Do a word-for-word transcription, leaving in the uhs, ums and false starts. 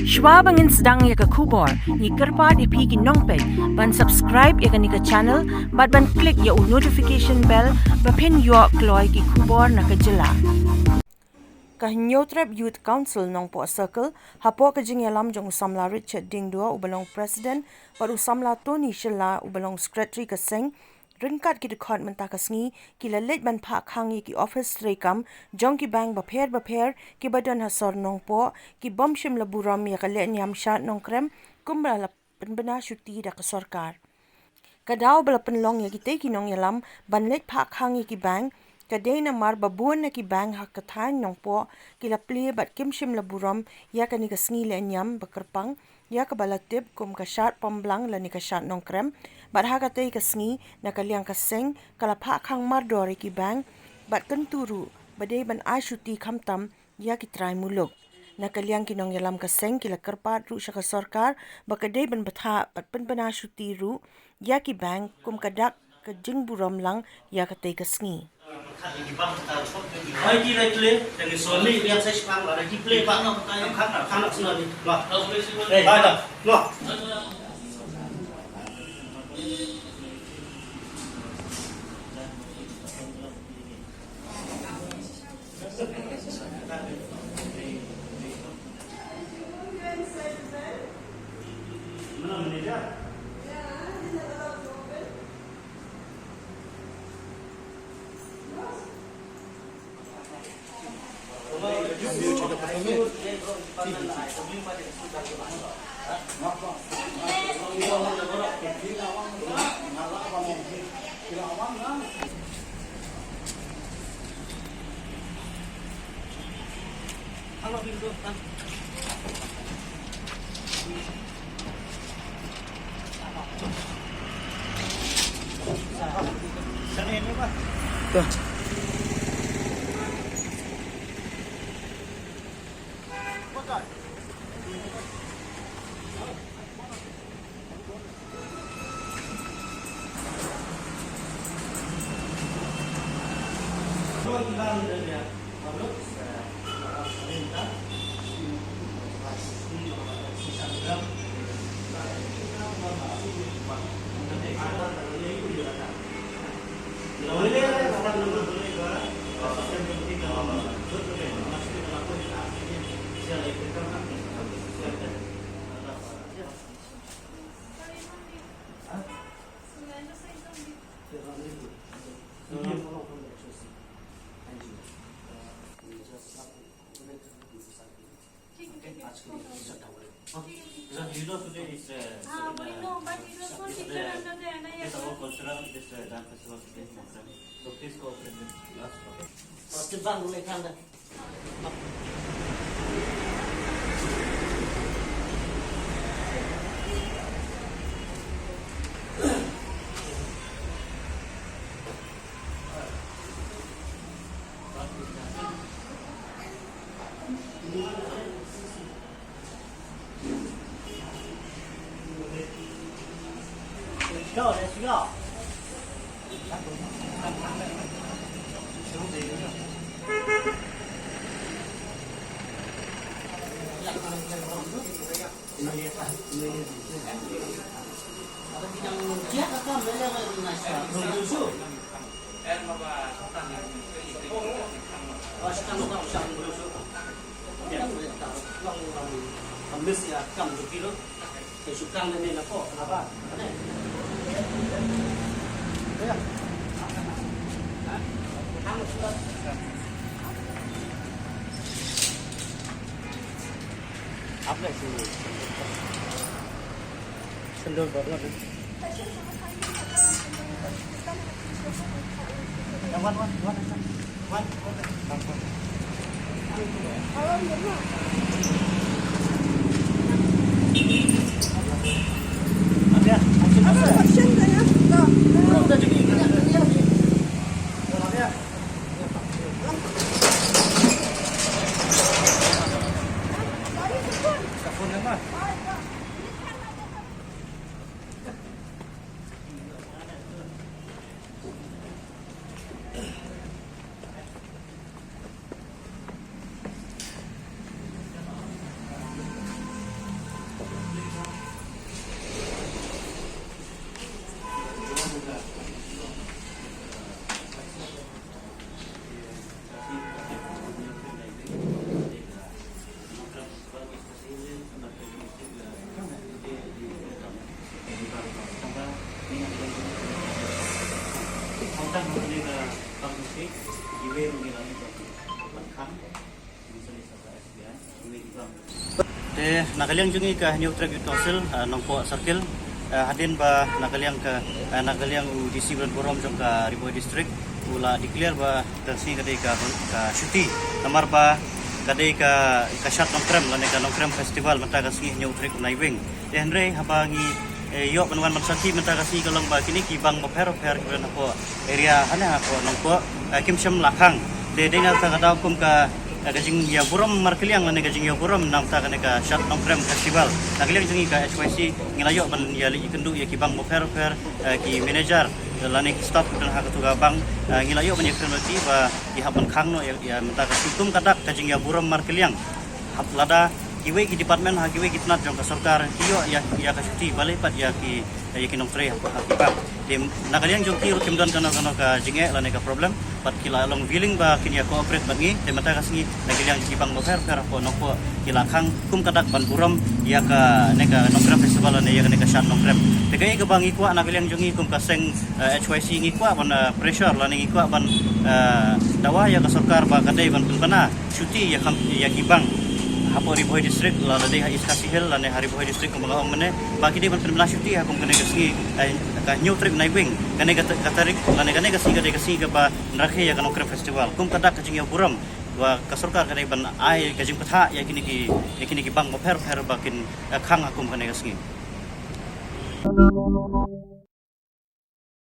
Shwa ba ngin sdang ïa ka khubor, ngi kyrpad ïa phi ki nongpeit ban subscribe ïa kane ka channel bad ban click ïa u notification bell ba phin ïoh kloi ki khubor na ka jylla. Ka Hynñiewtrep Youth Council Nongpoh Circle, hapoh ka jingïalam jong u samla Richard Diengdoh uba long president bad u samla Tony Shylla uba long secretary ka seng, ryngkat ki dkhot mynta ka sngi ki la leit ban phah khang ïa ki office treikam jong ki bank bapher bapher kiba don ha sor Nongpoh, ki bym shym la burom ïa ka lehniam shad nongkrem kumba la pynbna shuti da ka sorkar. Ka daw ba la pynlong ïa kitei ki nongïalam ban leit phah khang ïa ki bank ka dei namar ba bun na ki bank ha ka thaiñ Nongpoh ki la plie bad kim shym la burom ïa kane ka sngi lehniam ba kyrpang, ïa kaba la tip kum ka shad pamblang lane ka shad nongkrem. Bad ha katei ka sngi, na ka liang ka seng ka la phah khang mardor ïa ki bank bad kyntu ruh ba dei ban ai shuti khamtam ïa ki trai muluk. Na ka liang ki nongïalam ka seng ki la kyrpad ruh sha ka sorkar ba ka dei ban bthah bad pynbna shuti ruh ïa ki bank kum ka dak ka jingburom lang ïa katei ka sngi. You know, today is, uh, हाँ, we know, but it was so different under the N I S. It's our cultural, this, uh, dance festival today, Mokran. So please cooperate with us, okay? Sendal baru ada. Wan, wan, wan, wan. Wan, wan, wan. Te na ka liang jong ngi ka Hynñiewtrep Youth Council, ah, Nongpoh Circle, ah, hadien ba na ka liang ka, ah, na ka liang u D C Brenpurom jong ka Ri Bhoi District u la declare ba ka sngi ka dei ka, ka shuti. Namar ba ka dei ka, ka Shad Nongkrem lane ka Nongkrem Festival mynta ka sngi Hynñiewtrep Naiwieng. Te hynrei haba ngi, eh, ïoh ban wan ban sakhi mynta ka sngi ka long ba kine ki bang bapher bapher kiba don hapoh area hane hapoh Nongpoh, eh, kim shym la khang. Te dei na kata ka daw kum ka, eh, ka jingïaburom markylliang lane ka jingïaburom na kata kane ka Shad Nongkrem Festival. Na ka liang jong ngi ka H Y C ngi la ïoh ban ïa leit kynduh ïa ki bang bapher bapher, eh, ki manager, eh, lane ki staff kiba don ha katu ka bang, eh, ngi la ïoh ban ïakren bad ki ba ki hap ban khang noh ïa, ïa mynta ka sngi kum ka dak ka jingïaburom markylliang. Hap lada kiwei ki department ha kiwei ki tnat jong ka sorkar ki ïoh ïa, ïa ka shuti balei pat ïa ki, ïa ki nongtrei ha, ha ki bang. Te na ka liang jong ki ruh kim don kano kano ka jingeh lane ka problem, pat ki la long willing ba kin ïa cooperate bad ngi. Te mynta ka sngi na ka liang jong ki bang bapher bapher hapoh Nongpoh ki la khang kum ka dak ban burom ïa kane ka Nongkrem Festival lane ïa kane ka Shad Nongkrem. Te kaei kaba ngi kwah na ka liang jong ngi kum ka seng, eh, H Y C ngi kwah ban, eh, pressure lane ngi kwah ban, eh, dawa ïa ka sorkar ba ka dei ban pynbna shuti ïa kam, ïa ki bang hapoh Ri Bhoi District, lada dei ha East Khasi Hills lane ha Ri Bhoi District kumba nga ong mynne, ba ki dei ban pynbna shuti ha kum kane ka sngi, eh, ka Hynñiewtrep Naiwieng, kane ka, ka tarik lane kane ka sngi ka dei ka sngi kaba rakhe ïa ka Nongkrem Festival. Kum ka dak ka jingïaburom ba ka sorkar ka dei ban ai ka jingpyntha ïa kine ki, ïa kine ki bang bapher bapher ba kin, eh, khang ha kum kane ka sngi.